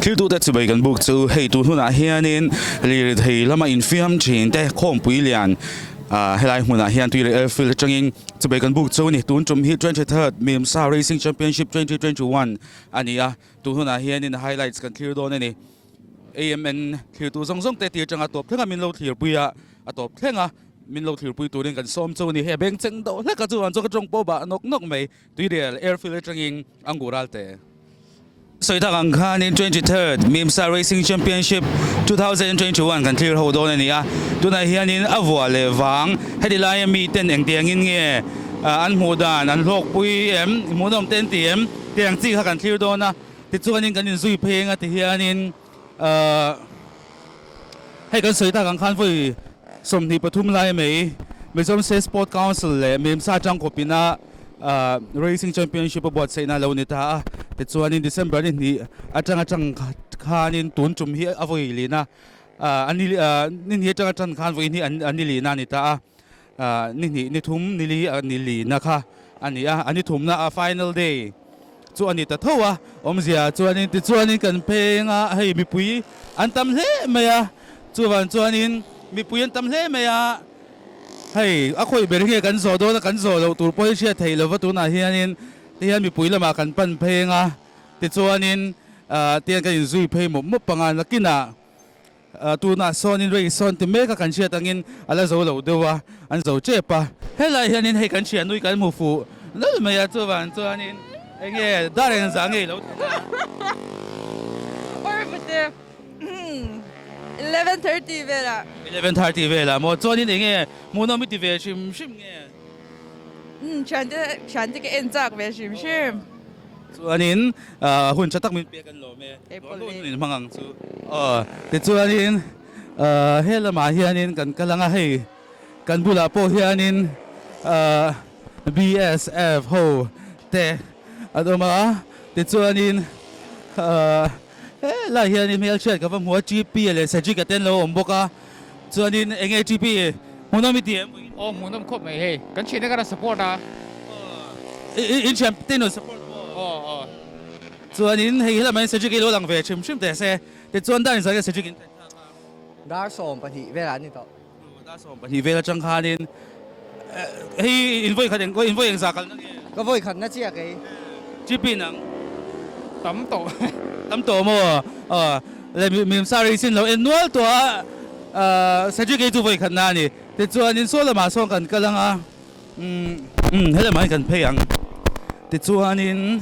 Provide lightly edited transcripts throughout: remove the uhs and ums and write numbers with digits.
Thiltute chibai kan buk chu hei tun hunah hianin lirthei lama infiam thin te khawmpui lian ah helai hmunah hian Tuirial Airfield atangin chibai kan buk chu a ni. Tun tum hi 23rd Mimsa Racing Championship 2021 a ni a, tun hunah hianin highlights kan thlir dawn a ni. AMN thlirtu zawng zawng te tir tanga tawp thlenga min lo thlirpui a, a tawp thlenga min lo thlirpui turin kan sawm chu a ni. Hei a beng cheng deuh hlek a chuan chu ka tawng pawh bah nawk nawk mai. Tuirial Airfield atangin Angur Alte. Sawi tak ang khanin 23rd Mimsa Racing Championship 2021 kan thlir ho dawn a ni a, tunah hianin a vuah leh vang heti laia miten engtiangin nge an hmuh dan an hlawkpui em, hmuhnawm te an ti em tih ang chi kha kan thlir dawn a, tichuanin kan inzui phei anga ti hianin hei kan sawi tak ang khan vawi 23 lai mai Mizoram State Sport Council leh Mimsa tangkawpina Racing Championship a buatsaihna a lo ni ta a, tichuanin December ni hnih atanga tang khanin tun tum hi a vawi lihna a ni ni hnih atanga tan khan vawi hnih a ni lihna a ni ta a, ni hnih ni thum ni li a ni lihna kha a ni a, a ni thumna a final day chu a ni ta tho a, awmzia chuanin tichuanin kan pheng a, hei mipui an tam hle mai a, chuvang chuanin mipui an tam hle mai a. Hei, a khawih ber nge kan zawh dawn a, kan zawh loh tur pawh hi hriat theih lova tunah hianin tihian mipui lamah kan pan phei anga tichuanin tihian kan inzui phei mawp mawp anga nakinah tunah sawnin race sawn ti mek a kan hriat angin a la zo lo deuh a, an zo tep a. Helai hianin hei kan thian nui kan hmu fuh nal mai a, chuvang chuanin enge dar engzah nge i lo thlen a? 11:30 velah. 11:30 velah maw? Chuanin eng nge hmuhnawm i ti ve hrim hrim nge? Umm thiante thiante ka en chak ve hrim hrim. Chuanin hun tha tak min pek an lawm e. Ruah hun in hmang ang chu. Aw tichuanin he lamah hianin kan kal ang a hei kan bulah pawh hianin BSF ho te an awm a tichuanin He lai hian hmelchhiat ka va hmu a, GP leh Cedric a te an lo awm bawk a, chuanin eng nge GP hmuhnawm i ti em? Aw hmuhnawm khawp mai hei, kan thiante khan a support a. Aw, in thian te in rawn support maw? Aw aw. Chuanin hei helamah hian Cedric hi lo lang ve hrim hrim teh se, tichuan dar inzah hian Cedric in thlen thlak a. Dar 12 velah an ni tawh. Dar 12 vel atang khanin hei in vawi khat eng in vawi engzah kalna nge? Ka vawi khatna chiah kei. GP nang? Tam tawh. Tam tawh maw? Aw le Mimsa racing lo en nual tawh a, Cedric ei chu vawi khatna a ni. Tichuanin saw lamah sawn kan kal ang a, umm helamah hian kan phei ang. Tichuanin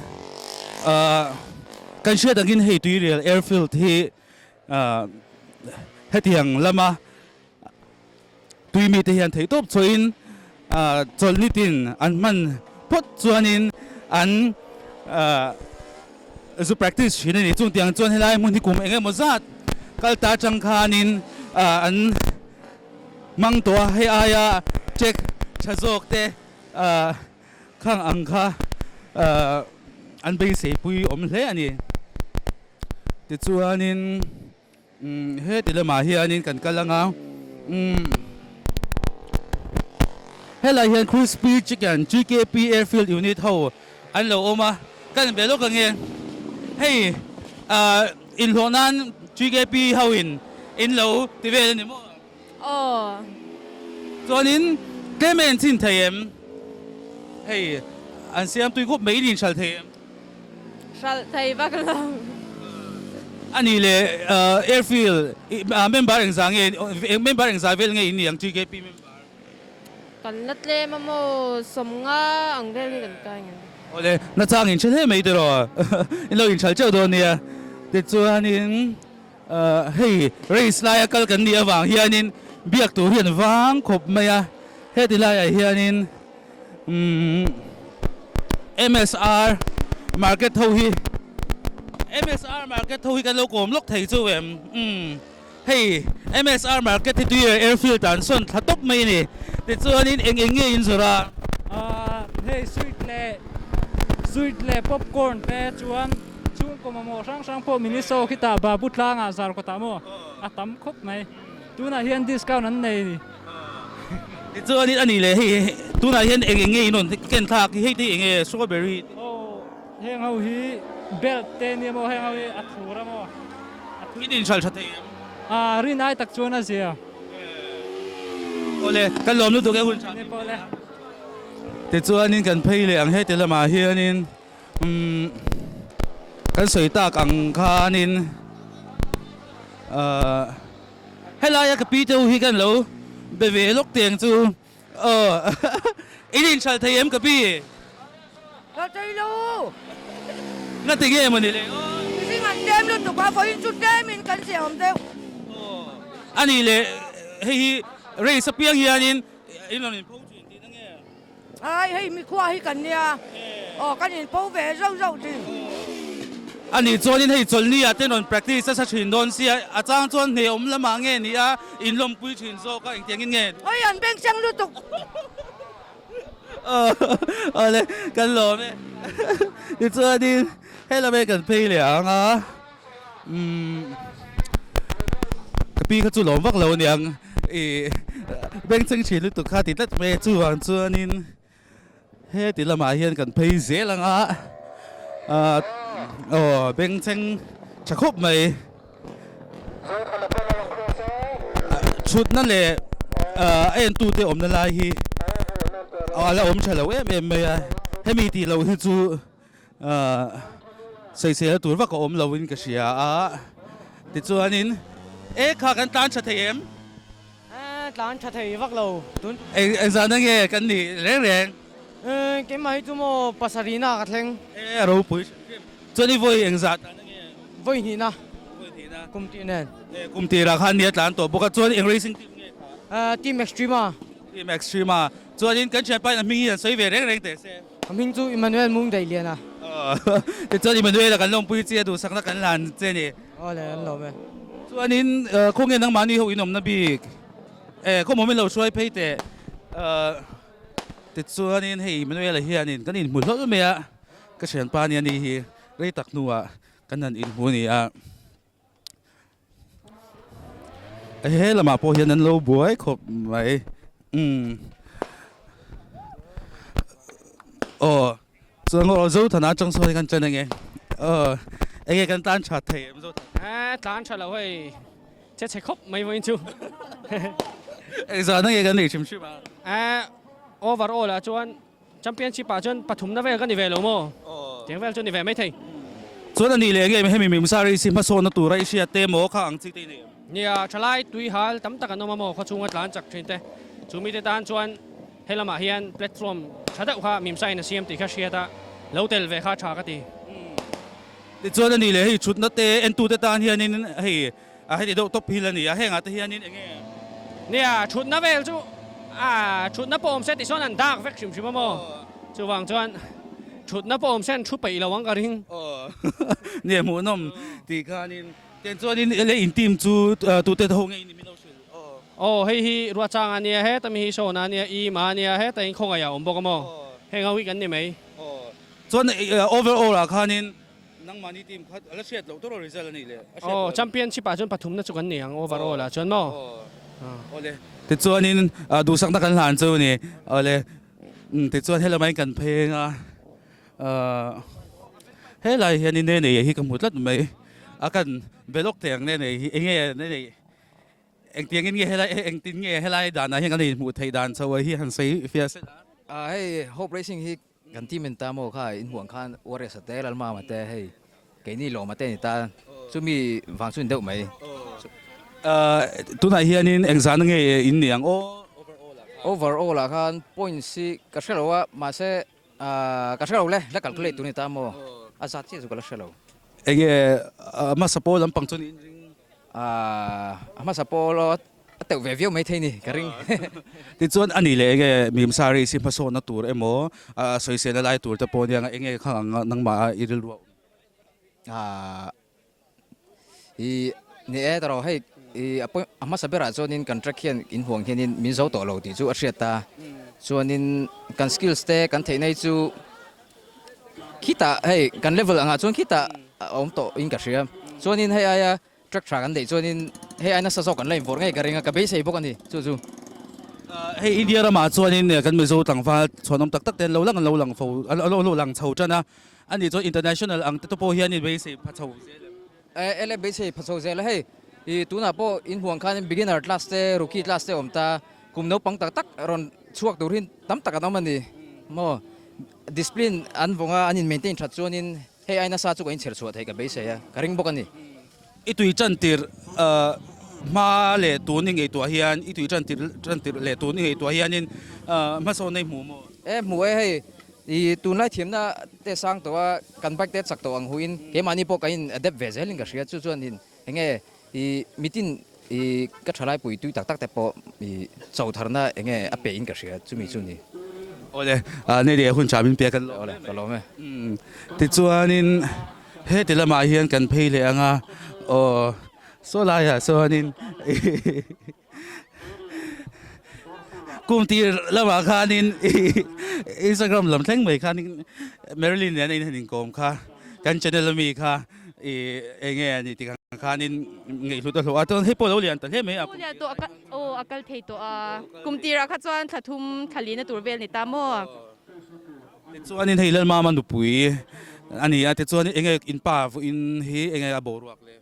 kan hriat angin hei Tuirial Airfield hi hetiang lama Tui mite hian theihtawp chawhin chawlhnitin an hman phawt chuanin an zu practice thin a ni. Chung tiang chuan helai hmun hi kum eng emaw zat kal ta atang khanin an hmang tawh a, hei aia check tha zawk te khang ang kha an beiseipui awm hle a ni. Tichuanin. Umm heti lamah hianin kan kal anga umm helai hian crispy chicken GKP airfield unit ho an lo awm a ka en ve lawk ange hei ah inhlawh nan GKP ho in in lo ti vel a ni maw? Aw. Chuanin tlem a enchhin thei em? Hei an siam tui khawp mai in inhralh thei em? Hralh thei vak lo. A nih leh airfield member engzah nge member engzah vel nge in nih ang TKP member? Kan la tlem a maw 50 ang vel hi kan kai ngei. Awle nachang in hre hle mai tiraw in lo inhralh teuh dawn nia. Tichuanin Hei race laia kal kan nih avang hianin biak tur hi an vang khawp mai a, heti laiah hianin umm MSR market ho hi MSR market ho hi kan lo kawm lawk thei chu em umm hei MSR market hi tuiah airfield ah an sawn thla tawp mai a ni tichuanin eng eng nge in zawrh a? Hei sweet leh sweet leh popcorn te chuan Chhungkaw mamawh hrang hrang pawh Miniso khitah Babu tlangah zar kawtah maw a tam khawp mai. Tunah hian discount an nei ni. Tichuanin a nih leh hei tunah hian eng eng nge in rawn ken thlak hi hei te eng nge strawberry te. Aw heng ho hi belt te nia maw heng ho hi a thur a maw. In inhralh tha thei em? A rin ai tak chuan a zia. Awle, kan lawm lutuk e hun tha. Tichuanin kan phei leh ang heti lamah hianin umm kan sawi tak ang khanin ahh helaia ka pi te ho hi kan lo be ve lawk teng chu aw in inhralh thei em ka pi? Ka thei lo. Nga ti nge mawni le aw. Mihring an tlem lutuk a, vawiin chu tlemin kan zia awm deuh. Aw, a nih le hei hi race apiang hianin in rawn inpho thin tihna nge? Ai, hei mikhua hi kan nia, aw kan inpho ve zauh zauh thin. A nih chuanin hei chawlhni ah te rawn practice nasa thin dawn sia, a chang chuan hne awm lamah nge ni a, in lawmpui thin zawk a, engtiangin nge? Oi, an bengchheng lutuk. Awle kan lawm e tichuanin helama hi kan phei leh ang a umm ka pi kha chu lawm vak lo aniang ih bengchheng thin lutuk kha ti tlat mai a chuvang chuanin heti lamah hian kan phei zel ang a ah aw bengchheng tha khawp mai. Chhutna leh a entute awmna lai hi a la awm tha lo em em mai a, hemi tih loh hi chu sawisel tur vak a awm lo in ka hria a, tichuanin e kha kan tlan tha thei em? Tlan tha thei vak lo tun. Engzah na nge kan nih reng reng? Keimah hi chu maw pasarihna ka thleng. E a ropui hrim hrim. Chuan i vawi engzah tlan ange? Vawi hnihna. Vawi hnihna. Kum tih nen. E kum tirah khan nia tlan tawh bawk a, chuan eng racing team nge kha? Team Extrema. Team Extrema. Chuanin kan thianpa in a hming hi an sawi ve reng reng teh se. A hming chu Emmanuel Mungdaih Liana. Tichuan Emmanuel-a kan lawmpui che a duhsakna kan hlan che ni. Aw le, an lawm e. Chuanin khawnge nangmahni ho inawmna bik? E khawmawm in lo hruai phei teh. Tichuanin hei Emmanuel-a hianin kan inhmu hlawlh mai a, ka thianpa nia ni hi rei tak hnuah kan han inhmu a ni a. He lamah pawh hian an lo buai khawp mai umm aw chuan aw Zothana atang sawn kan chen ange aw enge kan tlan that thei em Zothana? Eh tlan tha lo hei che chhe khawp mai vawiin chu Engzah nge kan nei hrim hrim a? Eh overall ah chuan Championship ah chuan pathumna vel ka ni ve lo maw? Tiang vel chu ni ve mai thei. Chuan a nih leh nge hemi Mimsa race hi hmasawnna tura i hriat te maw kha ang chi te i nei em? Nia, thalai tui hal tam tak an awm a maw khawchhunga tlan chak thin te. Chu mite tan chuan he lamah hian platform tha deuh kha Mimsa in a siam tih kha hriat a, lo tel ve kha tha ka ti. Tichuan a nih leh hei thutna te entute tan hianin hei A heti deuh tawp hi la ni a, hengah te hianin eng nge? Nia, thutna vel chu a thutna pawh awm se tih sawn an dak vek hrim hrim a maw? Chuvang chuan thutna pawh awm se an thu peih lo ang ka ring. Aw, nia hmuhnawm tih khanin ten chuanin le in team chu tute ho nge in ni min lo hrilh? Aw. Aw, hei hi Ruahchang a nia, heta mi hi Sawna a nia, Ima a nia, heta in khawngaih a awm bawk a maw? Heng ho hi kan ni mai. Aw, chuan overall ah khanin Nangmahni team kha a la hriat loh tur aw result a nih le a hriat Aw championship ah chuan pathumna chu kan ni ang overall ah chuan maw. Awle tichuanin duhsakna kan hlan chu ni awle tichuan helama in kan pheng a helai hian in nenei hi ka hmu tlat mai a kan belawk thei ang nenei hi enge nenei Engtiangin nge helai engtin nge helai danah hian kan inhmuh theih dan chho hi han sawi fiah sela. Hei Hope Racing hi kan team in ta maw kha inhmuh ang khan Warriors a te Lalmama te hei keini lawma te ni ta chumi vang chu ni deuh mai. Tunah hianin engzahna nge in ni ang aw overall ah khan? Overall ah khan points hi ka hre lo a mahse ka hre lo le la calculate tur ni ta maw a zat chiah chu ka la hre lo. Enge hmasa pawl lampang chu niin ring? A hmasa pawl aw a teuh ve viau maithei ni ka ring. Tichuan a nih leh enge Mimsa race hi hmasawnna tur emaw a sawiselna lai tur te pawh nia enge kha ang nangmah a i rilru a awm? I ni e tawrh hei i a hmasa berah chuanin kan track hian in huang hianin min zo tawh lo tih chu a hriat ta. Chuanin kan skills te kan theihna hi chu Khitah hei kan level angah chuan khitah a awm tawh in ka hria. Chuanin hei aia truck tha kan neih chuanin hei aia nasa zawk kan la invawrh ngei ka ring a, ka beisei bawk a ni chu chu. Hei India ramah chuanin kan Mizo tlangval chhuanawm tak tak te an lo lang an lo lang fo an lo lang chho tan a, ani chuan international ang te pawh hian in beisei pha chho zel em? E le beisei pha chho zel a hei i tunah pawh in huang khan beginner class te rookie class te a awm ta kum naupang tak tak rawn chhuak tur hi tam tak an awm a ni maw discipline an vawng a an in maintain that chuanin hei ai nasa chu ka inchher chhuah theih ka beisei a ka ring bawk a ni. I tui tan tirh hma leh tun i ngaihtuah hian i tui tan tirh tan tirh leh tun i ngaihtuah hianin hmasawnna i hmu maw? E hmu e hei i tunlai thiamna te sang tawh a kan bike te chak tawh ang huin keimahni pawh kan in adapt ve zelin ka hria chu chuan in enge i mitin i ka thalai pui tui tak tak te pawh i cho tharna enge a pe in ka hria chumi chu ni. Awle nei leh hun tha min pek an lawm Awle ka lawm e. Tichuanin Heti lamah hian kan phei leh ang a, aw saw laiah chuanin kum tir lamah khanin Instagram lam thleng mai khanin Marilyn nen a inhan inkawm kha kan channel ami kha ih eng nge a nih tih ang khanin ngaihhlut a hlawh a, chuan hei pawh a lo lian ta hle mai a. Aw a kal thei tawh a, kum tirah kha chuan thla thum thla lina tur vel ni ta maw? Tichuanin hei Lalmama nupui a ni a, tichuanin enge in pa vawiin hi enge a boruak le?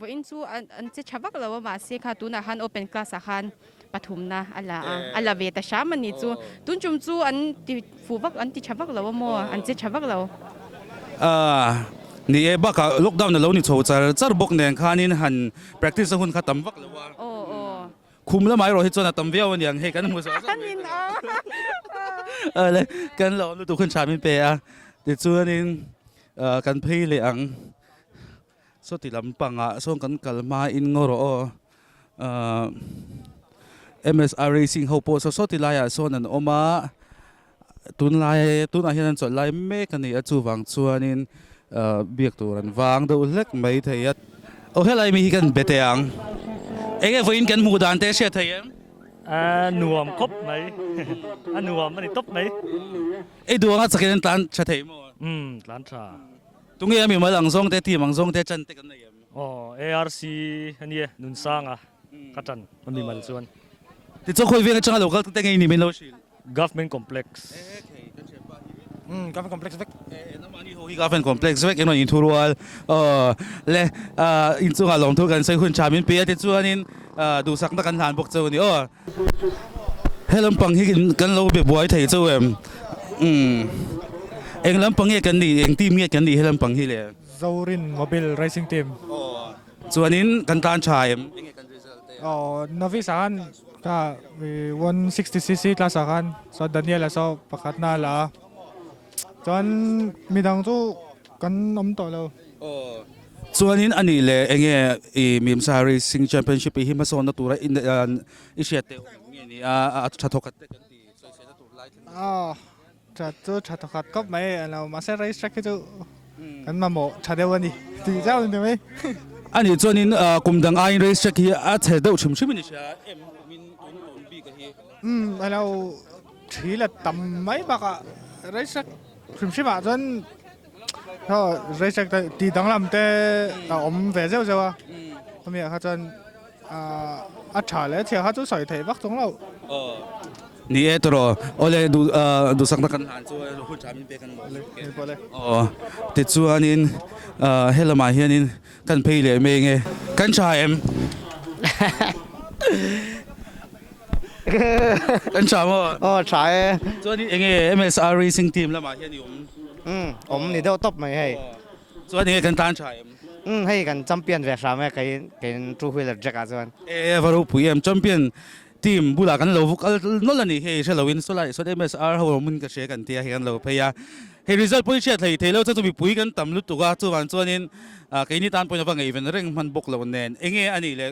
Vawiin chu an che tha vak lo a, mahse kha tunah khan open class ah khan pathumna a la a, a la ve ta hram a ni chu. Tun tum chu an ti fuh vak, an ti tha vak lo a maw, an che tha vak lo. Ni e, bakah lockdown a lo ni chho char char bawk nen khanin han practice a hun kha tam vak lo a. Aw aw. Khum lamah erawh hi chuan a tam viau a niang hei kan hmu zawh zawh mai tawh. Awle kan lo awm lutuk hun tha min pe a tichuanin kan phei leh ang sawti lampangah sawn kan kal hmain ngaw rawh aw MSR racing ho pawh saw sawti laiah sawn an awm a tunlai tunah hian an chawlh lai mek a ni a chuvang chuanin biak tur an vang deuh hlek mai thei a aw helai mi hi kan be teh ang eng nge vawiin kan hmuh dan te hriat thei em? A nuam khawp mai a nuam a ni tawp mai. Ei duh anga chakin an tlan tha thei maw? Umm tlan tha. Tunge a mimal ang zawng te team ang zawng te chan te kan nei em? Aw ARC a nia Nunsanga ka chan a mimal chuan. Tichuan khawi veng atanga lo kal te ngei ni min lo hrilh? Government Complex. Umm Government Complex vek. Nangmahni ho hi Government Complex vek emaw in thurual aw le inchungah lawmthu kan sawi hun tha min pe a tichuanin duhsakna kan hlan bawk cheu a ni aw. He lampang hi kan lo be buai thei cheu em? Umm eng lampang nge kan nih eng team nge kan nih he lampang hi le? Zorin Mobile Racing Team. Aw chuanin kan tan tha em? Enge kan result te? Aw novice ah khan kha 160cc class ah khan chuan Daniel a saw pakhat na a la a chuan midang chu kan awm tawh lo. Aw chuanin a nih leh enge i Mimsa Racing Championship hi hmasawnna tura i hriat teh awm nge ni a a tha thawkhat te kan ti sawisel na tur lai thleng. Aw Tha chu tha thawkhat khawp mai a lo mahse race track hi chu kan mamawh tha deuh a ni tih zauh a ni mai. A nih chuanin kum dang aiin race track hi a chhe deuh hrim hrim a ni hria em kumin tun tun bik a hi. Umm a lo thi la tam mai bakah race track hrim hrim ah chuan race track te tih danglam te a awm ve zeuh zeuh a chumi ah kha chuan a tha leh a chhia kha chu sawi theih vak chung lo. Ni e tawh awle duh duhsakna kan hlan chu hun tha min pek an maw aw tichuanin he lamah hianin kan phei leh mai nge kan tha em kan tha maw aw tha e chuanin enge MSR racing team lamah hian i awm um awm ni deuh tawp mai hei chuan enge kan tan tha em um hei kan champion ve hram e kei kei two wheeler jack ah chuan e va ropui em champion Team bulah kan lo kal nawlh a ni hei hre loin sawlai sawn MSR ho awmin ka hria kan tia hei kan lo phei a hei result pawh hi hriat hlei thei lo chuan chu mipui kan tam lutuk a chuvang chuanin keini tan pawhin a va ngaihven reng hman bawk lo nen enge a nih leh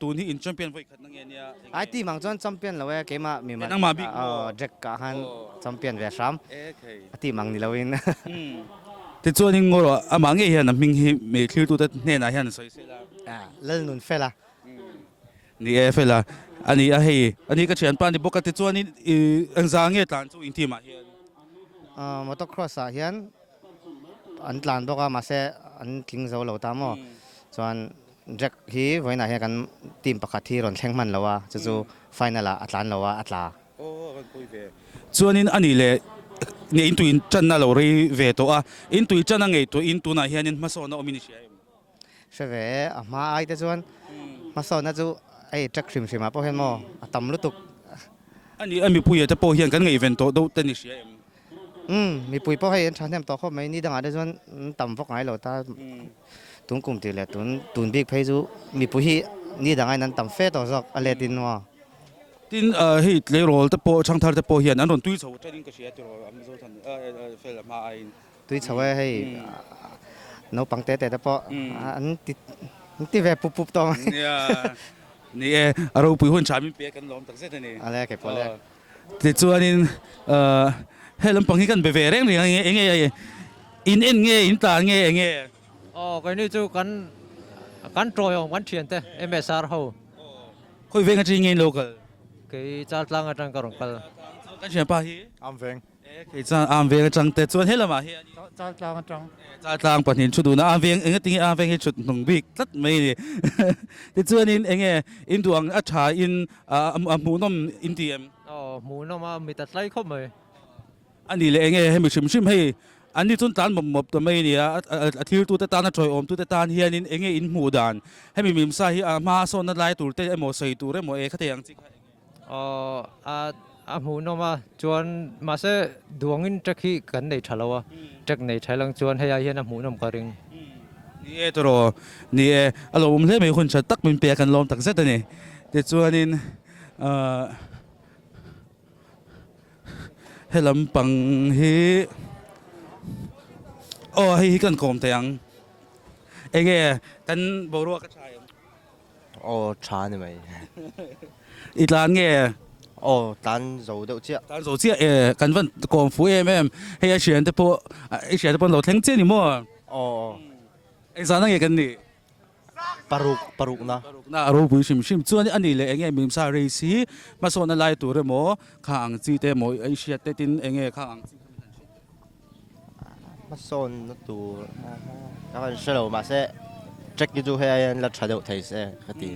tun hi in champion vawi khatna nge nia enge Ai team ang chuan champion lo e keimah mi man nangmah bik maw Jack ah khan champion ve hram a team ang ni loin Tichuanin ngaw rawh amah ngei hian a hming hi thiltute hnenah hian sawi sel a Lalnun Fela. Ni e fel a, a ni a hei, a ni ka thianpa ni bawk a tichuanin i engzah nge tlan chu in team ah hian? Motocross ah hian an tlan bawk a mahse an tling zo lo ta maw chuan Jack hi vawiinah hian kan team pakhat hi rawn thleng hman lo a chu chu final ah a tlan lo a a tla. Aw a van pawi ve. Chuanin a nih leh nge in tui tanna lo rei ve tawh a, in tui tan a ngei tawhin tunah hianin hmasawnna awmin i hria em? Hre ve e, a hma ai te chuan hmasawnna chu hei track hrim hrim ah pawh hian maw a tam lutuk. A ni a mipuia te pawh hian kan ngaihven tawh deuh te ni hria em? Umm mipui pawh hei an thahnem tawh khawp mai, ni dangah te chuan an tam vak ngai lo ta, tun kum tih leh tun tun bik phei chu mipui hi ni dangah in an tam fe tawh zawk a let in maw. Tin hei tleirawl te pawh chhangthar te pawh hian an rawn tui chho ṭan in ka hria tiraw a Mizo than fel a hma aiin. Tui chho e hei naupang te te te pawh an ti an ti ve pup pup tawh mai. Nia ni e a ropui hun tha min pe kan lawm tak zet a ni. Ale kei pawh le. Tichuanin he lampang hi kan be ve reng reng a enge enge in en nge in tlan nge enge. Aw keini chu kan kan tawiawm kan thian te MSR ho. Khawi veng atangin nge in lo kal? Kei Chaltlang atang ka rawn kal. Kan thianpa hi? Am veng. Kei chuan am veng atang te chuan helamah hian Chaltlang atang. Chaltlang pahnih thu dun a, am veng eng atinge am veng hi thut hnung bik tlat mai a ni. Tichuanin enge in duh ang a tha in a hmuhnawm in ti em? Aw hmuhnawm a mit a tlai khawp mai. A nih leh enge hemi hrim hrim hei an ni chuan tlan mawp mawp ta mai a ni a, a thiltu te tan a tawiawm tu te tan hianin enge in hmuh dan hemi mimsa hi a hma sawnna lai tur te emaw sawi tur emaw e kha thei ang chi kha enge? Aw a a hmuhnawm a chuan mahse duangin track hi kan nei tha lo a track nei tha lang chuan hei ai hian a hmuhnawm ka ring. Ni e tawraw ni e a lawmawm hle mai hun tha tak min pe a kan lawm tak zet a ni tichuanin ahh he lampang hi aw hei hi kan kawm thei ang enge kan boruak a tha em? Aw tha ni mai. I tlan nge? Aw tlan zo deuh chiah. Tlan zo chiah e, kan van kawm fu em em. Hei a thiante pawh, i thiante pawh an lo thleng chiah ni maw? Aw aw. Engzahna nge kan nih? Paruk, parukna. Parukna a ropui hrim hrim. Chuan a nih leh enge Mimsa race hi hmasawnna lai tur emaw kha ang chi te emaw i hriat te tin enge kha ang chi kha min han hrilh teh. Hmasawnna tur ka han hre lo mahse track hi chu hei aiin la tha deuh thei se ka ti.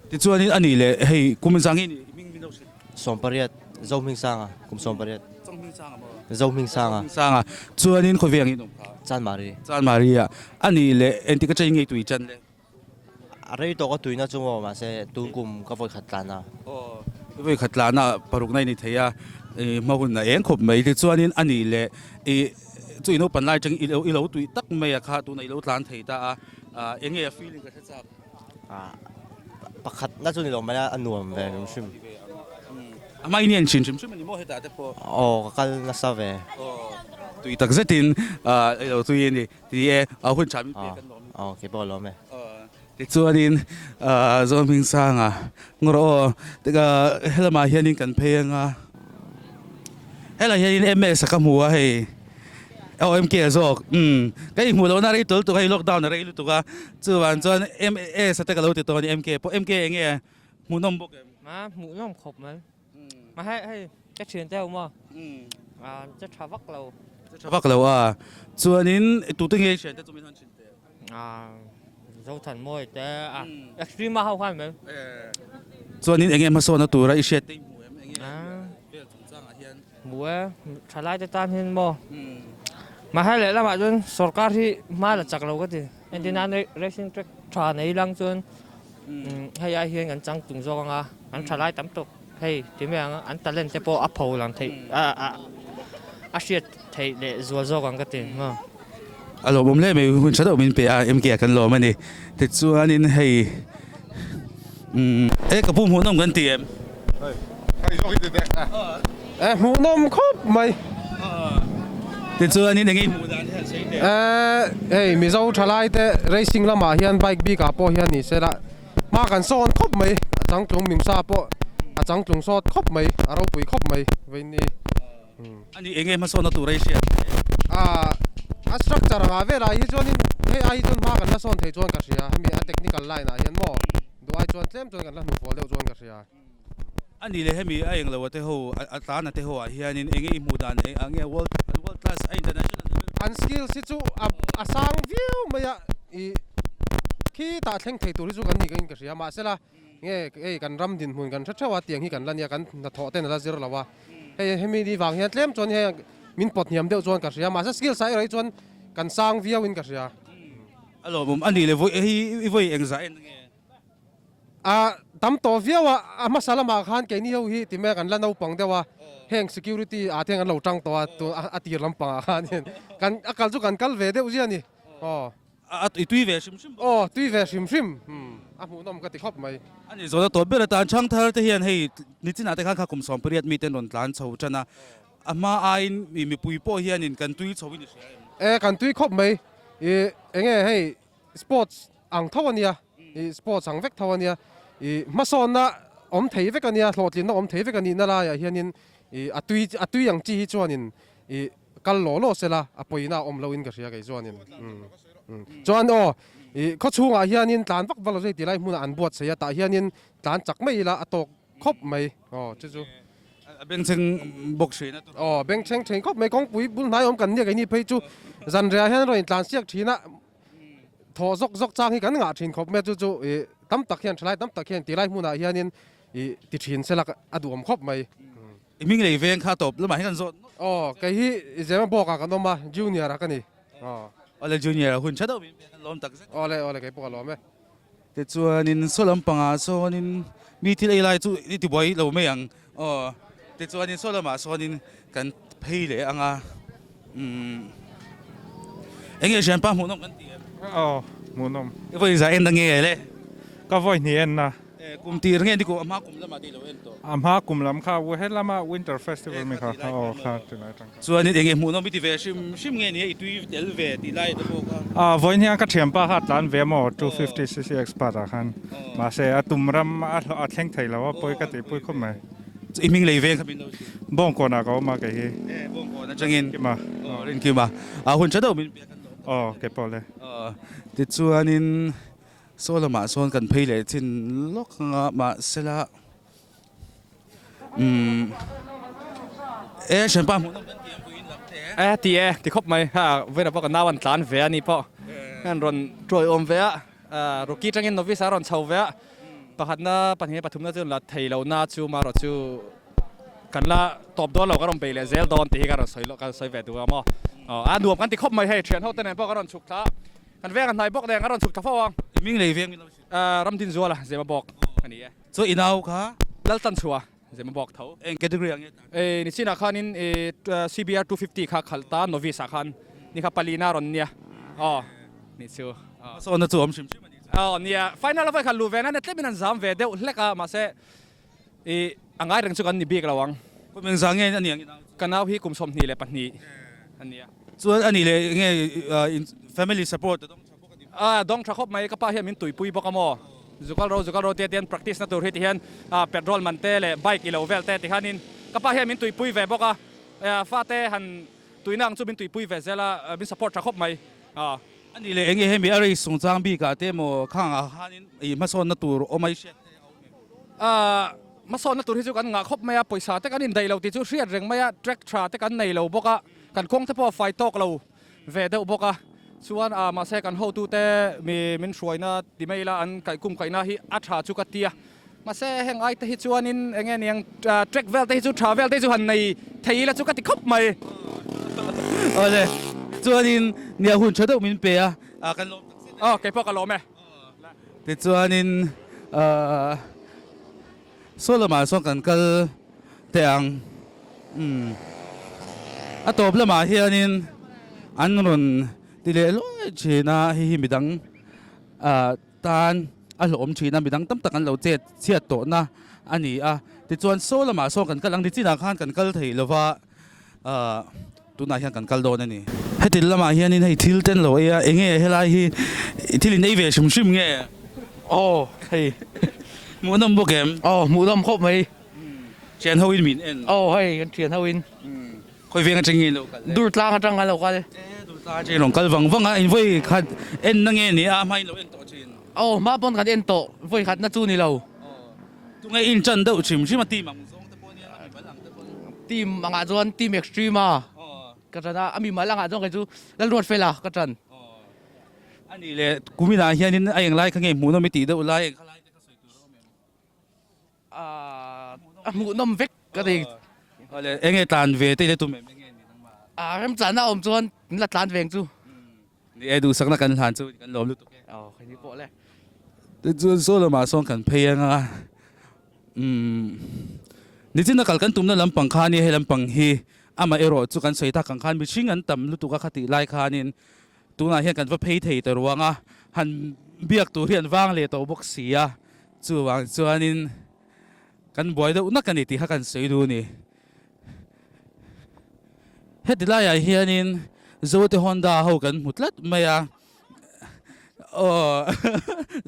Tichuanin a nih leh hei kum zang hi hming min lo hrilh. 18 Zohmingsanga kum 18. Zohmingsanga maw? Zohmingsanga. Zohmingsanga chuanin khawvel angin awm kha. Chanmari. Chanmari ah a nih leh engtik atangin ngei tui chan le? A rei tawk a tuina chu maw mahse tun kum ka vawi khat tlan a. Aw i vawi khat tlan a paruk na i ni thei a i hma hun a eng khawp mai tichuanin a nih leh i chu i naupan lai atangin i lo i lo tui tak mai a kha tunah i lo tlan thei ta a eng nge a feeling ka hre chak. Pakhat na chu ni lo mai a a nuam ve hrim hrim. A hma i ni an thin hrim hrim a ni maw hetah te pawh. Aw ka kal nasa ve. Aw tui tak zetin i lo tui a ni. Ti e, a hun tha min pek an lawm. Aw, kei pawh a lawm e. Tichuanin Zohmingsanga ngawr aw, helamah hianin kan phei anga, helai hianin MS a ka hmu a hei, aw MK a zawk, umm ka inhmuh lohna a rei tul tuk a hei lockdown a rei lutuk a, chuvang chuan MS a te ka lo ti tawh a ni MK pawh, MK enge hmuhnawm bawk em? A hmuhnawm khawp mai. Ma hei hei ka thian te ho maw a che tha vak lo. Che tha vak lo a chuanin tute nge i thian te chu min han chhin teh. A Zothan mawi te a extreme a ho khan mai. Chuanin enge hmasawnna tura i hriat te i hmu em enge vel chungchangah hian. Hmu e thalai te tan hian maw ma hei lehlamah chuan sorkar hi hma la chak lo ka ti entir nan racing track tha nei lang chuan hei ai hian kan changtlung zawk anga kan thalai tam tawk. Hei ti mai ang an talent te pawh a pho lang theih a hriat theih leh zual zawk ang ka ti maw. A lawmawm hle mai hun tha deuh min pe a MK ah kan lawm a ni tichuanin hei umm e ka pu hmuhnawm kan ti em? Hei zawk hi ti teh e hmuhnawm khawp mai. Tichuanin enge i hmuh dan hi han sawi teh. E hei Mizo thalai te racing lamah hian bike bik ah pawh hian ni se la Hma kan sawn khawp mai, a changtlung mimsa pawh a changtlung sawt khawp mai, a ropui khawp mai vawiin ni. A ni enge hmasawnna tur a i hriat hle? A a structure anga velah hi chuanin hei ai hi chuan hma kan la sawn thei chuan ka hria, hemi a technical line ah hian maw duh ai chuan tlem chuan kan la hnufual deuh chuan ka hria. A ni leh hemi a englo a te ho a tlan a te ho ah hianin enge i hmuh dan eng nge world world class a international level. An skills hi chu a a sang viau mai a i khi tah thleng thei tur hi chu kan ni ka in ka hria mahsela nge hei kan ram dinhmun kan hre theuh a tiang hi kan la nia kan hnathawh ten a la zir lo a hei hemi ni vang hian tlem chuan hei min pawt hniam deuh chuan ka hria mahse skills ah erawh hi chuan kan sang viau in ka hria. A lawmawm a nih le vawi hei i vawi engzah en nge? A tam tawh viau a, a hmasa lamah khan keini ho hi time kan la naupang deuh a, heng security ah te hian kan lo tang tawh a, tun a tir lampangah khanin kan a kal chu kan kal ve deuh zia a ni. Aw. A i tui ve hrim hrim bawk. Aw, tui ve hrim hrim. A hmuhnawm ka ti khawp mai. A nih zawhna tawp ber atan Changthar te hian hei nichinah te khan kha kum 18 mite an rawn tlan chho tan a, a hma aiin mipui pawh hianin kan tui chho in i hria em? E, kan tui khawp mai. I enge hei sports ang tho a nia, i sports ang vek tho a nia, i hmasawnna awm thei vek a nia, hlawhtlinna awm thei vek a nihna laiah hianin i a tui a tui ang chi hi chuanin i kal law law sela a pawina a awm loin ka hria kei chuanin chuan aw i khawchhungah hianin tlan vak vak lo zui tilai hmunah an buatsaih a tah hianin tlan chak mai ila a tawk khawp mai aw chu chu. A bengchheng bawk thin a tur. Aw bengchheng thin khawp mai kawngpui bul hnai awm kan nia keini phei chu zanriah hian rawn intlan siak thin a thaw zawk zawk chang hi kan ngah thin khawp mai a chu chu i tam tak hian thalai tam tak hian tilai hmunah hianin i ti thin sela a duhawm khawp mai. I hming lei veng kha tawp lamah hian kan zawt nawk. Aw, kei hi Zema Bawk ah kan awm a, Junior ah ka ni. Aw. Awle Junior a hun tha deuh min pek a lawm tak zet. Awle, awle kei pawh ka lawm e. Tichuanin saw lampangah sawnin mi thil ei lai chu i ti buai lo mai ang. Aw, tichuanin saw lamah sawnin kan phei leh ang a. Umm. Enge hrianpa hmuhnawm kan ti em? Aw, hmuhnawm. I vawi zah en na nge le? Ka vawi hnih en na. Kum tir nge ni kum a hma kum lamah te i lo en tawh? A hma kum lam kha he lama Winter Festival mi kha aw kha ti lai atang kha. Chuanin enge hmuhnawm i ti ve hrim hrim nge ni a i tui tel ve tih lai te pawh kha? A vawiin hian ka thianpa kha a tlan ve maw 250cc expert ah khan mahse a tum ram a hlawh a thleng thei lo a pawi ka tihpui khawp mai. I hming lei veng kha min lo hrilh. Bawngkawnah ka awm a kei hi. E Bawngkawn atangin. Kima. Aw Rinkima. A hun tha deuh min pek an lo. Aw keipawh le. Aw tichuanin Saw lamah sawn kan phei leh chin lawk anga mahsela umm e hranpa hmuh nawm kan ti ang vawiin lam te. E ti e ti khawp mai ha vawiin ah pawh ka nau an tlan ve a ni pawh an rawn tuai awm ve a Rocky atangin novice a rawn chho ve a pakhatna pahnih pathumna chu an la thei lo na chu marawh chu kan la tawp dawn lo ka rawn bei leh zel dawn tih hi ka rawn sawi ka sawi ve duh a maw a nuam kan ti khawp mai hei thian ho te nen pawh ka rawn chhuk thla a. Kan veng a hnai bawk nen a rawn chhuk thla fo a. I hming lei veng min lo hrilh. Ramdin Zuala, Zema bawk a ni e. Chu i nau kha? Laltan chhuah, Zema bawk tho. Eng category ah nge ta? Ni chinah khanin CBR 250 kha khalh ta novice ah khan ni kha palina a rawn nia. Aw ni chu. Hmasawnna chu awm hrim hrim a ni chu. Aw nia, final a vawi khat luh ve nan tlem in an zam ve deuh hlek a, mahse i a ngai reng chu kan ni bik lo ang. Kum engzah nge a ni ang i nau chu? Ka nau hi kum 22 a nia. Chuan a nih leh nge family support a dawng tha bawk a ni maw? A dawng tha khawp mai, ka pa hian min tuipui bawk a maw? Zukal ro zukal ro tia tian practice na tur hi ti hian petrol man te leh bike i lo vel te ti khanin ka pa hian min tuipui ve bawk a, fate han tuina ang chu min tuipui ve zel a, min support tha khawp mai. A nih leh enge hemi a race chungchang bikah te maw khangah khanin i hmasawnna tur awm a i hriat te a awm em? Hmasawnna tur hi chu kan ngah khawp mai a, pawisa te kan indaih lo tih chu hriat reng mai a, track tha te kan nei lo bawk a, kan kawng te pawh a fai tawk lo ve deuh bawk a, chuan mahse kan hotute mi min hruaina ti mai ila an kaihkum kaihna hi a tha chu ka ti a, mahse heng ai te hi chuanin eng nge niang track vel te hi chu tha vel te hi chu han nei thei ila chu ka ti khawp mai. Awle, chuanin nia hun tha deuh min pe a, kan lawm tak zet a ni. Aw, keipawh ka lawm e. Tichuanin saw lamah sawn kan kal teh ang. Umm a tawp lamah hianin an rawn ti leh luai thin a, hei hi midang tan a hlawhawm thin a, midang tam tak an lo chet chhiat tawhna a ni a. Tichuan saw lamah sawn kan kal ang, nichinah khan kan kal thei lova. Ahh tunah hian kan kal dawn a ni. Heti lamah hianin hei thil ten lo ei a, enge helai hi thil in ei ve hrim hrim nge? Aw hei. Hmuhnawm bawk em? Aw hmuhnawm khawp mai. Thian ho in min en. Aw hei kan thian ho in. Khawi veng atang nge in lo kal le? Durtlang atang kan lo kal. E Durtlang atang in rawn kal vang vang a, in vawi khat en na nge ni a, hma in lo en tawh thin? Aw hma pawn kan en tawh, vawi khat na chu ni lo. Tunge in tan deuh hrim hrim a team ang zawng te pawh nia a mimal ang te pawh nia. Team angah chuan team extreme a ka tan a, a mimal angah chuan kei chu Lalruat Fela ka tan. A nih leh kuminah hianin a englai kha nge hmuhnawm i tih deuh lai eng kha lai te kha sawi tur a awm em? A hmuhnawm vek ka ti. Awle enge tlan ve te i la tum em enge ni nangmah? A remchahna awm chuan min la tlan veng chu. Ni e, duhsakna kan hlan chu kan lawm lutuk e. Aw, kei ni pawh le. Tichuan saw lamah sawn kan phei anga, umm, nichina kal kan tumna lampang kha ania hei lampang hi amah erawh chu kan sawi tak ang khan mihring an tam lutuk a khatih lai khanin tunah hian kan va phei thei ta ruang a, han biak tur hi an vang leh tawh bawk si a, chuvang chuanin kan buai deuh nak a ni tih kha kan sawi duh a ni. Heti laiah hianin Zote Honda ho kan hmu tlat mai a, aw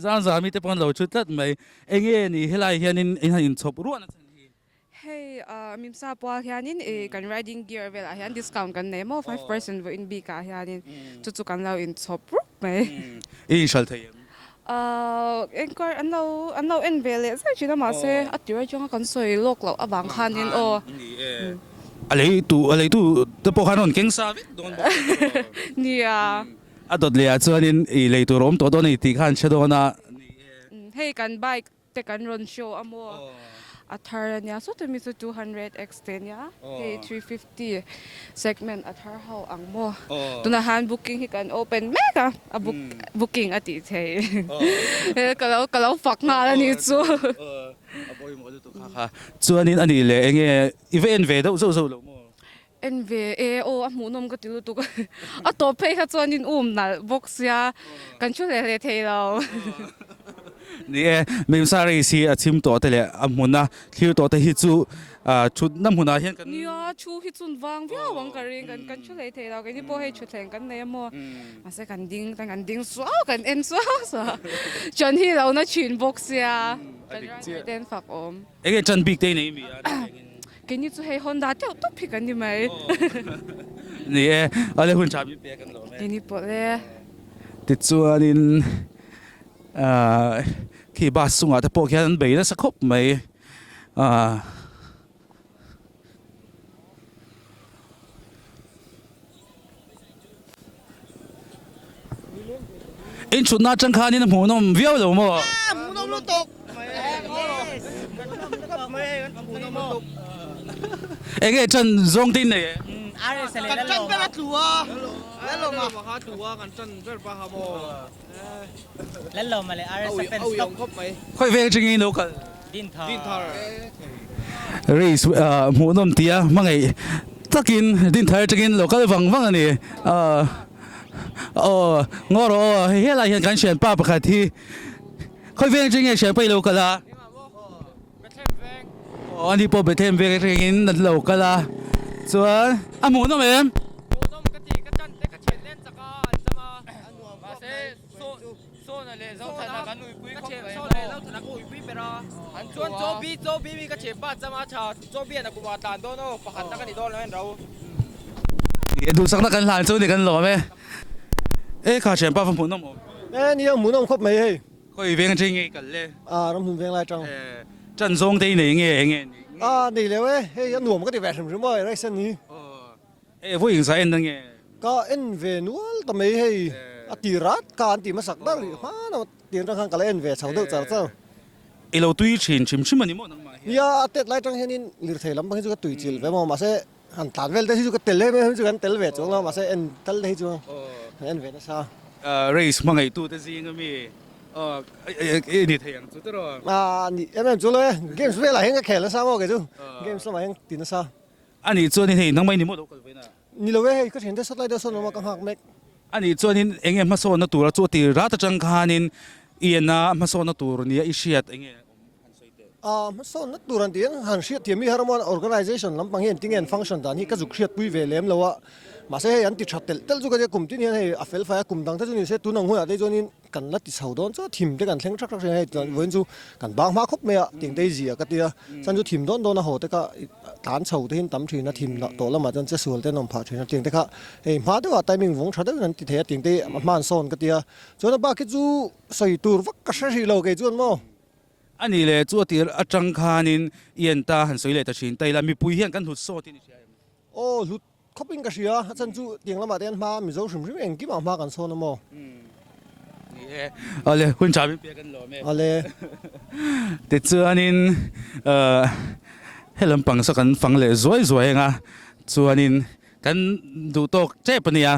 zan zan mite pawh an lo thu tlat mai. Enge ni helaiah hianin in han inchhawp ruah na chhan hi? Hei Mimsa pual hianin ih kan riding gear velah hian discount kan nei maw 5% vawiin bikah hianin chu chu kan lo inchhawp rup mai. I inhralh thei em? Engkar an lo an lo en ve leh zai thin a mahse a tir atanga kan sawi lawk loh avang khanin aw. Ni e. A lei tu a lei tu te pawh khan rawn keng sa vek dawn bawk a ni aw. Nia. A dawt leh ah chuanin i lei tur a awm tawh dawn a ni tih kha an hre dawn a. Ni e. Hei kan bike te kan rawn show a maw a thar a nia sawta mi chu 200x te nia hei 350 segment a thar ho ang maw tunah hian booking hi kan open mek a a book booking a tih thei ka lo ka lo fak nghal a nih chu a pawimawh lutuk kha kha chuanin a nih leh enge i va en ve deuh zauh zauh lo maw En ve e, aw a hmuhnawm ka ti lutuk a tawp phei kha chuan in um nalh bawk sia kan thu hle hle thei lo. Ni e, Mimsa race hi a chim tawh te leh a hmuna thlir tawh te hi chu thutna hmunah hian kan. Nia, thu hi chun vang viau ang ka ring, kan thu hlei thei lo, keini pawh hei thutthleng kan nei a maw, mahse kan ding kan ding suau kan en suau suau, chan hi lo na thin bawk sia, kan rider te an fak awm. Enge chan bik te i nei mi a? Keini chu hei Honda teuh tawp hi kan ni mai. Ni e, ale hun tha min pek an lawm e. Keini pawh le. Tichuanin khi bus chungah te pawh khian an bei nasa khawp mai. In chhutna atang khanin a hmuhnawm viau lo maw? Hmuhnawm lutuk! Enge chan zawng te in nei e? Kan chan ber a tlu a, Lalawma kha a tlu a, kan chan ber pa kha maw? Lalawma leh RS a fans top. Khawi veng atangin in lo kal? Dinthar. Race hmuhnawm tia hmangaih takin Dinthar atangin lo kal vang vang a ni. Aw ngaw rawh aw hei helai hian kan thianpa pakhat hi khawi veng atangin nge thianpa i lo kal a? Aw ani pawh Bethlehem veng atangin an lo kal a chuan a hmuhnawm em? Sawna leh Zothana kan uipui khawp mai maw? Sawna leh Zothana ka uipui ber a. An chuan Chaw bi, Chaw bi mi ka thianpa chama tha, Chaw bi an a kumah tlan dawn aw, pakhatna ka ni dawn lo en ro. Duhsakna kan hlan chu ni kan lawm e. E kha thianpa va hmuhnawm awm. E nia hmuhnawm khawp mai hei. Khawi veng atang nge i kal le? A ramhmun veng lai atang. E ṭan zawng te i nei nge enge ni? A nei leu e, hei a nuam ka ti ve hrim hrim aw, Raisen hi. Hei vawi engzah en na nge? Ka en ve nual ta mai hei, a ti rat ka an ti hmasak ber rih hman a, tir atang khan ka la en ve chho deuh char char. I lo tui thin hrim hrim a ni maw nangmah hian? Nia, a tet lai atang hianin lirthei lam pang hi chu ka tui chilh ve maw, mahse han tlan vel te hi chu ka tel em em chu kan tel ve chuang lo, mahse en tal te hi chu kan en ve nasa. Race hmangaihtute zing ami i ni thei ang chu tiraw? A ni em em chu lo e, games velah hian ka khel nasa maw kei chu, games lamah hian ti nasa. A nih chuanin hei nangmah i ni maw lo kal ve na? Ni lo e, hei ka thiante sawt lai deuh sawn awm a ka nghak mek. A nih chuanin eng nge hmasawnna tura chu a ti rat atang khanin i en a hmasawnna tur nia i hriat eng nge awm han sawi teh? A hmasawnna tur an tih han hriat thiam hi Harmon Organization lampang hi engtin nge an function dan hi ka zuk hriat pui ve lem lo a, mahse hei an ti tha telh telh chu ka tia kum tin hian hei a fel fai a kum dang te chu ni se tun ang hunah te chuanin Kan la ti chho dawn chuan thim te kan thleng thak thak thin a hei chuan vawiin chu kan bang hma khawp mai a ting te hi zia ka ti a chuan chu thim dawn dawn a haw te kha tlan chho te hian tam thin a thim lah tawh lamah chuan che sual te an awm phah thin a tiang te kha hei hma deuhah timing vawng tha deuhin an ti thei a tiang te hi a hman sawn ka ti a chuan a bak hi chu sawi tur vak ka hre hrih lo kei chuan maw. A nih leh chu a tir atang khanin i en ta han sawi leh ta thin ta ila mipui hian kan hlut sawtin i hria em? Aw hlut Khawp in ka hria, a chan chu tiang lamah te hian hma Mizo hrim hrim engkim ah hma kan sawn a maw? Ni e, awle hun tha min pek an lawm e. Awle. Tichuanin he lampang saw kan fang leh zuai zuai ang a, chuanin kan duh tawk tep a nia.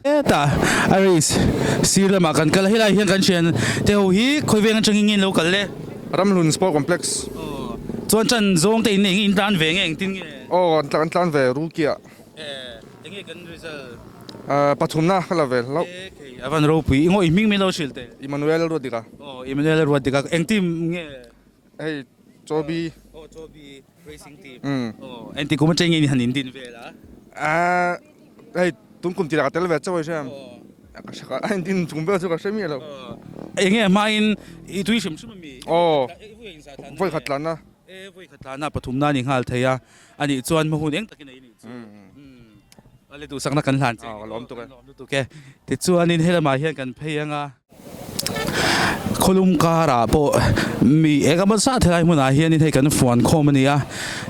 Hetah a race sir lamah kan kal a, helaiah hian kan thian te ho hi khawi veng atangin nge in lo kal le? Ramhlun Sport Complex. Aw, chuan chan zawng te in nei nge in tlan ve nge engtin nge? Aw, kan tlan ve Rukia. E, enge kan result? Pathumna ka la ve hlauh. E, kei a van ropui. I ngaw i hming min lo hrilh teh. Emmanuel Ruatdika. Aw, Emmanuel Ruatdika. Eng team nge? Hei, Chobi. Aw, Chobi Racing Team. Aw, engti kum atang nge in han indin vel a? Hei, tun kum tirah ka tel ve chauh a hria. Ka indin chung vel chu ka hre miah lo. Enge a hmain i tui hrim hrim ami? Aw, vawi khat tlanna. E, vawi khat tlanna pathumna a ni nghal thei a. Anih chuan hma hun eng takin a i nih chu. Ale duhsakna kan hlan che. Aw, ka lawm tuk e. Ka lawm lutuk e. Tichuanin helamah hian kan phei ang a. Khawlum karah pawh mi eng emaw zat helai hmunah hianin hei kan fuan khawm a ni a,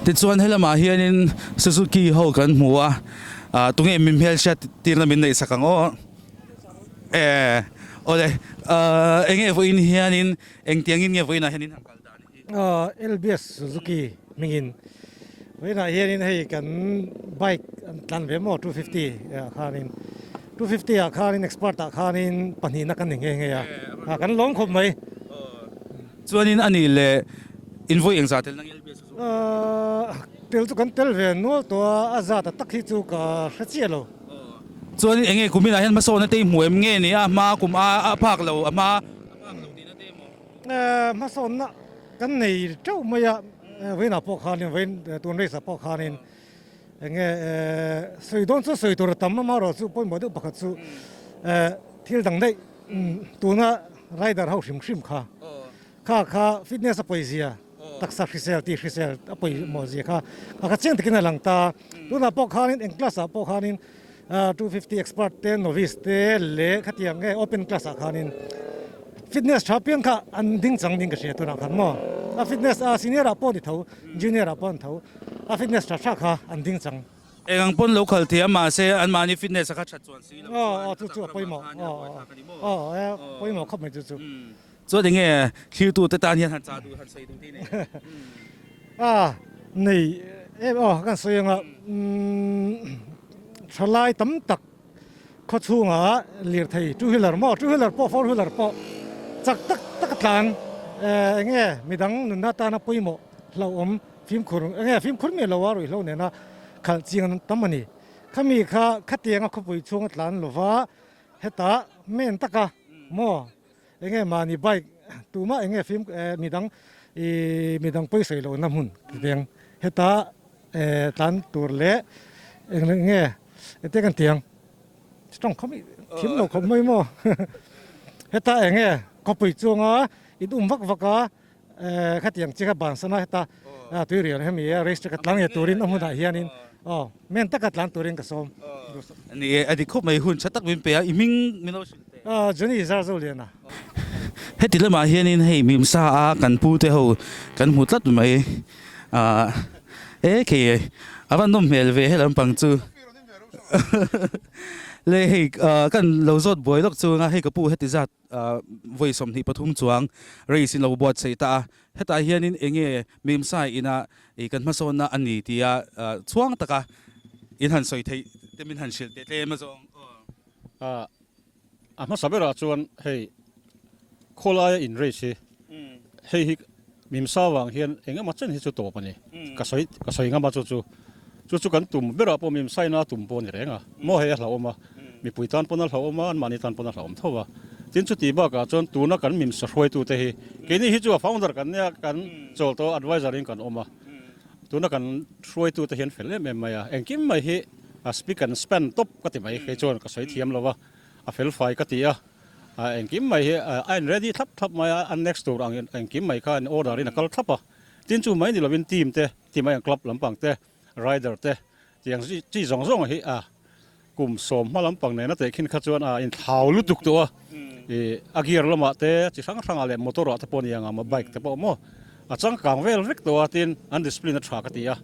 tichuan helamah hianin Suzuki ho kan hmu a, ah tunge min hmelhriat tirna min neih sak ang aw? E awle ah enge vawiin hianin engtiangin nge vawiinah hianin han kal dan hi? Ah LBS Suzuki hmingin vawiinah hianin hei kan bike an tlan ve maw 250 ah khanin 250 ah khanin expert ah khanin pahnihna kan ni nghe nghe a, ah kan lawm khawp mai. Chuanin a nih leh in vawi engzah tel nang LBS chu? Ah tel chu kan tel ve nual tawh a, a zat a tak hi chu ka hre chiah lo. Chuanin enge kuminah hian hmasawnna te i hmu em nge ni a hma kum a a phak lo a hma a phak lo tihna te emaw? Hmasawnna kan nei teuh mai a, vawiinah pawh khanin vawiin tun race ah pawh khanin Enge sawi dawn chu sawi tur a tam amaherawh chu pawimawh deuh pakhat chu thil dang daih tuna rider ho hrim hrim kha kha kha fitness a pawizia taksa hrisel tih hrisel a pawimawh zia kha kha kha chiang takin a lang ta. Tunah pawh khanin eng class ah pawh khanin 250 expert te novice te leh khatiang nge open class ah khanin fitness tha piang kha an ding chang ding ka hria tunah khan maw a fitness a senior ah pawh ni tho junior ah pawh an tho. A fitness tha tha kha an ding chang. Eng ang pawn lo khal thei a mahse anmahni fitness a kha that chuan si lo chuan chu chu a pawimawh aw aw pawimawh khawp mai chu chu. Chuan enge thlirtu te tan hian han chah duh han sawi duh te nei a nei em aw kan sawi anga thalai tam tak khaw chhunga lirthei two wheeler maw two wheeler pawh four wheeler pawh chak tak tak a tlan enge midang nunna tana pawimawh hlauhawm Fimkhur, enge fimkhur miah lo a ruihhlo nena khalh ching an tam a ni. Khami kha khatianga khawpui chhung a tlan lova hetah men taka maw enge mahni bike tumah enge fim midang ih midang pawisawi lohna hmun titeng hetah tlan tur leh enge ete kan tiang tawng khawp thim lo khawp mai maw hetah enge khawpui chunga in um vak vak a. Khatiang chi kha ban sana heta tui rian hemi race track a tlang nge turin a hmunah hianin aw men taka tlan turin ka sawm. Ni e, a dik khawp mai hun tha tak min pe a, i hming min lo hrilh teh. Johnny Zarzoliana. Heti lamah hianin hei Mimsa a kan pu te ho kan hmu tlat mai a, e khei a va nawm hmel ve he lampang chu. Le hei kan lo zawt buai lawk chu anga hei ka pu heti zat Vawi 23 chuang race in lo buatsaih ta a, hetah hianin enge Mimsai ina kan hmasawnna a ni tia chhuang taka in han sawi theih te min han hrilh teh tlem a zawng aw. A hmasa berah chuan hei khawlaia in race hi hei hi Mimsa vang hian eng emaw chen hi chu tawp a ni, ka sawi ka sawi ngam a chu chu chu chu kan tum berah pawh Mimsa ina tum pawh a ni reng a, maw hei a hlauhawm a. Mipui tan pawn a hlauhawm a, anmahni tan pawn a hlauhawm tho a. Tin, chuti bakah chuan tuna kan mimsa hruaitute hi, keini hi chu a founder kan nia, kan chawl tawh advisor in kan awm a. Tuna kan hruaitute hi an fel em em mai a, engkim mai hi a speak and span tawp ka ti mai, kei chuan ka sawi thiam lo a, a fel fai ka ti a. Engkim mai hi a in ready thlap thlap mai a, a next tur ang engkim mai kha an order in a kal thlap a. Tin, chu mai ni lovin team te, team aiang club lampang te, Rider te tiang chi zawng zawng hi a kum sawm hma lampang nena tehkhin kha chuan a inthlau lutuk tawh a, ih a gear lamah te chi hrang hrangah leh motor ah te pawh a ni ang a, bike te pawh maw a changkang vel vek tawh a tin an discipline a tha ka ti a,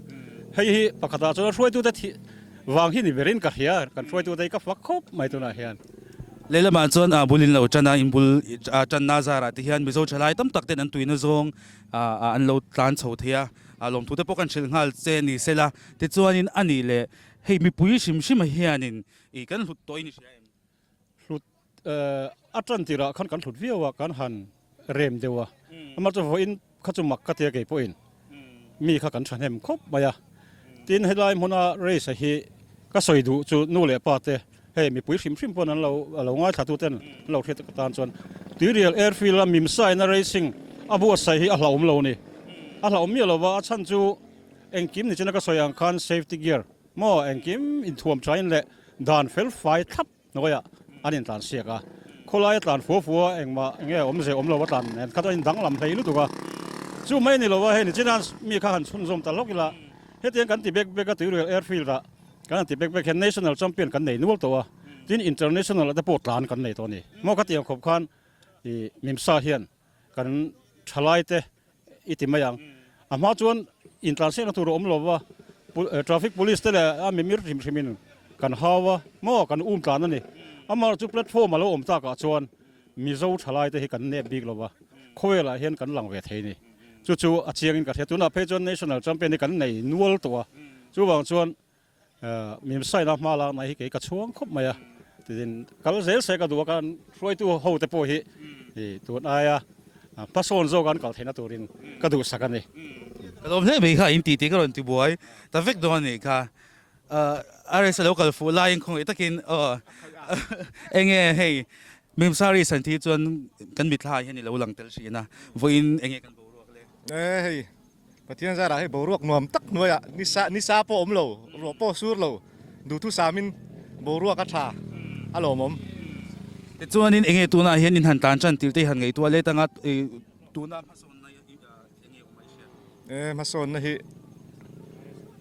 hei hi pakhatah chuan a hruaitute thih vang hi ni berin ka hria, kan hruaitute hi ka fak khawp mai tunah hian. Lehlamah chuan a bul in lo tan a, in bul tanna zarah te hian Mizo thalai tam tak ten an tuina zawng an lo tlan chho thei a. A lawmthu te pawh kan hrilh nghal che ni sela, tichuanin a nih leh hei mipui hrim hrim a hianin ih kan hlut tawh in i hria em? a tan tirah khan kan hlut viau a, kan han rem deuh a. Amah chu vawiin kha chu mak ka tia kei pawhin mi kha kan thahnem khawp mai a. Tin, helai hmuna race a hi ka sawi duh chu nu leh pa te hei mipui hrim hrim pawn an lo a lo ngaithla tu ten an lo hriat atan chuan Tuirial Airfield a Mimsaina Racing a buatsaih hi a hlauhawm lo a ni. A hlauhawm miah lo va, a chhan chu engkim ni china ka sawi ang khan safety gear maw engkim inthuam thain leh dan fel fai thlap hnuaiah an intlan siak a, khawlaia tlan fua fua engmah enge awmze awm lo a tlan nen kha chuan danglam hlei lutuk a, chu mai ni lo a hei nichina mi kha han chhunzawm ta lawk ila hetiang kan ti bek bek a Tuirial Airfield ah kan han ti bek bek hian National Champion kan nei nual tawh a, tin International ah te pawh tlan kan nei tawh a ni maw khatiang khawp khan ih Mimsa hian kan thalai te i ti mai ang. A hma chuan intlansiakna tur a awm lo va, traffic police te leh a mimir hrim hrimin kan hau a, maw kan um tlan a ni. Amaherawhchu platform a lo awm takah chuan Mizo thalai te hi kan nep bik lo va, khawvelah hian kan lang ve thei a ni. Chu chu a chiangin ka hria. Tunah phei chuan national champion hi kan nei nual tawh a, chuvang chuan Mimsaina hma lakna hi kei ka chhuang khawp mai a, tin kal zel se ka duh a, kan hruaitu ho te pawh hi tun aia hmasawn zawk an kal theihna turin ka duhsak a ni. Ka lawm hle mai kha, in titi ka rawn ti buai ta vek dawn a nih kha. RS a lo kal fuh laiin khawngaih takin aw enge hei Mimsari san thi chuan kan mitthla ah hian i lo lang tel thin a, vawiin enge kan boruak le? E hei Pathian zarah hei boruak nuam tak hnuaiah nisa nisa pawh awm lo, ruah pawh sur lo, duhthusamin boruak a tha a lawmawm. Tichuanin enge tunah hian in han tlan tan tir te i han ngaihtuah let anga tuna hmasawnna hi enge awm a i hriat? E hmasawnna hi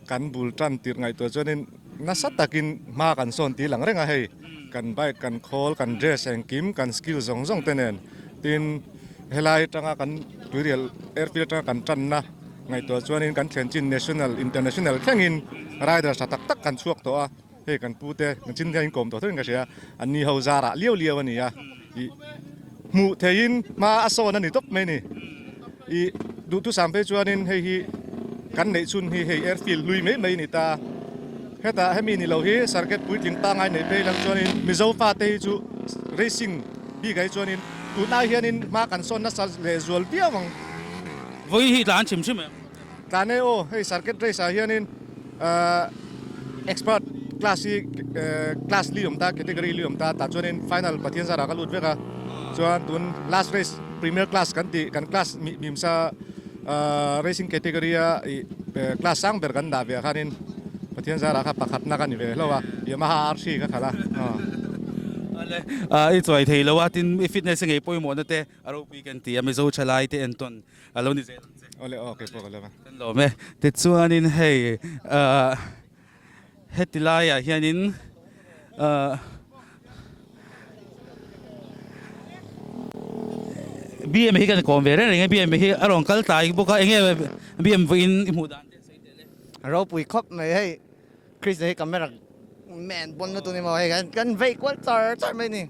kan bul tan tir ngaihtuah chuanin nasa takin hma kan sawn tir lang reng a hei kan bike kan khawl kan dress engkim kan skill zawng zawng te nen tin Helai atanga kan Tuirial Airfield atanga kan tanna ngaihtuah chuanin kan thlen chin National, International thlengin rider tha tak tak kan chhuak tawh a, hei kan pu te kan chin hian inkawm tawh thlengin ka hria, an ni ho zarah liau liau a ni a, ih hmuh theihin hma a sawn a ni tawp mai a ni. Ih duhthusam phei chuanin hei hi kan neih chhun hi hei airfield hlui mai mai a ni ta, hetah hemi ni lo hi circuit puitling pangngai neih phei lang chuanin Mizo fate hi chu racing bikah hi chuanin Tunah hianin hma kan sawn nasa leh zual viau ang. Vawi hi tlan chim chim em? Tlan e aw, hei circuit race ah hianin expert class hi class li awm ta, category li awm ta, tah chuanin final Pathian zarah ka lut vek a, chuan tun last race premier class kan tih kan class mimsa racing category a ih class sang ber kan dah ve ah khanin Pathian zarah kha pakhatna ka ni ve hlauh a, Yamaha R3 ka khalh a. Ale, i chuai thei lo a, tin i fitness ngei pawimawhna te a ropui kan ti a, Mizo thalai te entawn a lo ni zel ang che. Awle aw, kei pawh ka lem a. Kan lawm e. Tichuanin hei heti laiah hianin BM hi kan kawm ve reng reng a, BM hi a rawn kal tlai bawk a, enge BM vawiin i hmuh dan te sawi teh le. Ropui khawp mai hei Chris hi camera man pawn lutuk ni maw hei kan kan vei kual char char mai ni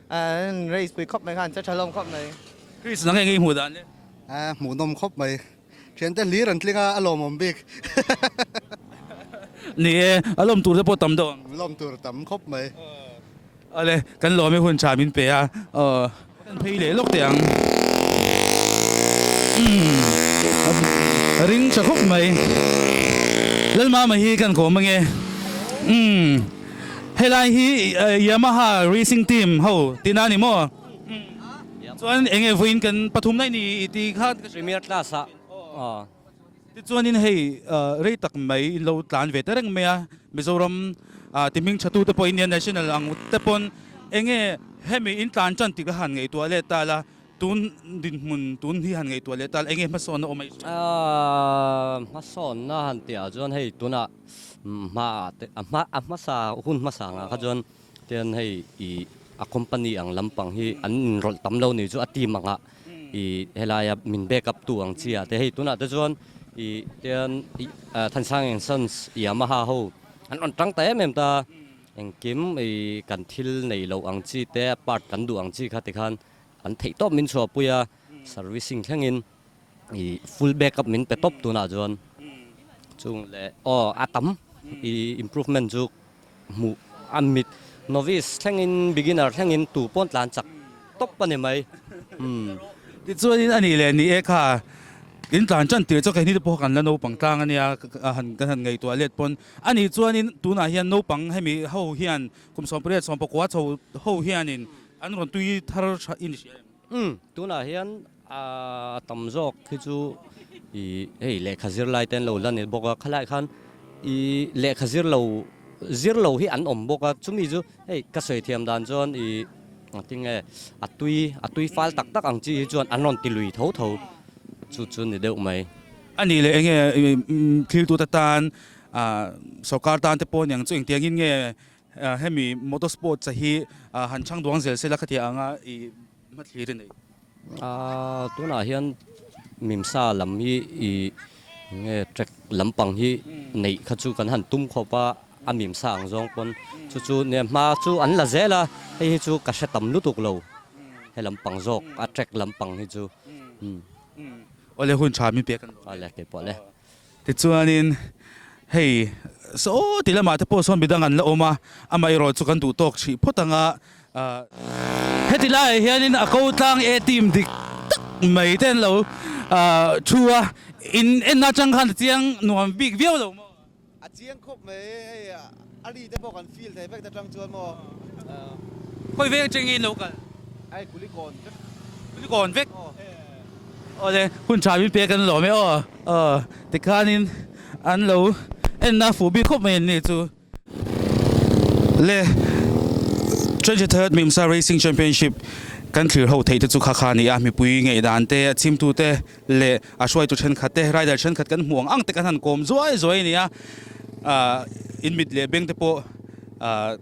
an race pui khawp mai khan che tha hlawm khawp mai. Chris nang enge i hmuh dan le? Hmuhnawm khawp mai. Thiante hlir an tling a, a lawmawm bik. Ni e, a lawm tur te pawh tam deuh ang. Lawm tur tam khawp mai. Awle, kan lawm i hun tha min pe a, aw. Kan phei leh lawk teh ang. Umm, a ring tha khawp mai. Lalmama hi kan kawm ange. Umm, helai hi Yamaha racing team ho tihna a ni maw? Chuan enge vawiin kan pathum daih ni i ti kha. Premier class ah aw. Tichuanin hei rei tak mai in lo tlan ve ta reng mai a, Mizoram ti hming tha tu te pawh Indian National ang te pawn enge hemi in tlan tan tih ka han ngaihtuah leh ta la, tun dinhmun tun hi han ngaihtuah leh ta la enge hmasawnna awm a i hria? Hmasawnna han tih ah chuan hei tunah hma ah te a hma a hmasa hun hmasa ang ah kha chuan Tian hei i a company ang lampang hi an inrawlh tam lo ni chu a team anga i helaia min back up tu ang chi ah te hei tunah te chuan i tian i Thansang and Sons Yamaha ho an rawn tang ta em em ta engkim i kan thil nei loh ang chi te part kan duh ang chi kha tikhan an theih tawp min chhuahpui a servicing thlengin i full back up min pe tawp tunah chuan chung leh aw a tam i improvement chu. Hmuh a mit Novice thlengin beginner thlengin tu pawn tlan chak tawp a ni mai. Umm. Tichuanin a nih leh ni e kha in tlan tan tir chu keini te pawh kan la naupang tlang a nia han kan han ngaihtuah let pawn a nih chuanin tunah hian naupang hemi ho hian kum 18 19 chho ho hianin an rawn tui thar tha in hria em? Umm tunah hian a tam zawk hi chu ih hei lehkha zir lai te an lo la ni bawk a khalai khan ih lehkha zir lo zir lo hi an awm bawk a chumi chu hei ka sawi thiam dan chuan ih Tinge a tui a tui fal tak tak ang chi hi chuan an rawn ti lui tho tho chu chu ni deuh mai. A nih leh enge thiltute tan sorkar tan te pawh niang chu engtiangin nge hemi motor sports a hi han chhang duang zel sela khatiang anga i hmathlir i nei? Tunah hian Mimsa lam hi i nge track lampang hi neih kha chu kan han tum khawp a. A mimsa ang zawng pawn chu chu nia hma chu an la zel a, hei hi chu ka hre tam lutuk lo he lampang zawk a track lampang hi chu umm. Awle hun tha min pek an lo. Awle kei pawh le. Tichuanin hei saw ti lamah te pawh sawn midang an la awm a, amaherawh chu kan duh tawk hrih phawt ang a. Heti laiah hianin a ko tlang e team dik tak mai te an lo thu a, in enna atang khan a chiang nuam bik viau lo maw? A chiang khawp mai hei a ri te pawh kan feel thei vek ta tang chuan maw. Khawi veng atang nge in lo kal? Ai Kulikawn vek. Kulikawn vek? Awle hun tha min pek an lawm e aw. Aw tikhanin an lo enna fuh bik khawp mai an ni chu. Le 23rd Mimsa Racing Championship kan thlir ho theih te chu kha kha a ni a, mipui ngaihdan te a chhimtu te leh a hruaitu thenkhat te rider thenkhat kan hmuh ang ang te kan han kawm zuai zuai a ni a ah in mit leh beng te pawh ah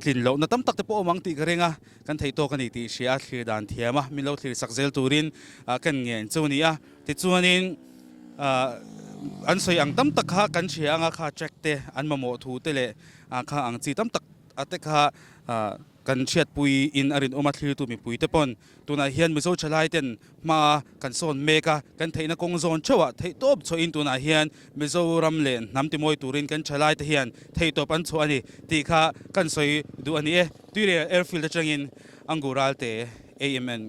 tlin lohna tam tak te pawh awm ang tih ka ring a kan theih tawk a ni tih hria a thlir dan thiam a min lo thlir sak zel turin ah kan ngen chu a ni a tichuanin ah an sawi ang tam tak kha kan hria anga kha track te an mamawh thu te leh ah kha ang chi tam tak a te kha ah kan hriatpui in a rinawm a thlirtu mipui te pawn Tunah hian Mizo thalai ten hma kan sawn mek a, kan theihna kawng zawn theuhah theihtawp chhuahin tunah hian Mizoram leh hnam timawi turin kan thalai te hian theihtawp an chhuah a ni tih kha kan sawi duh a ni e. Tuirial Airfield atangin Angural te AMN.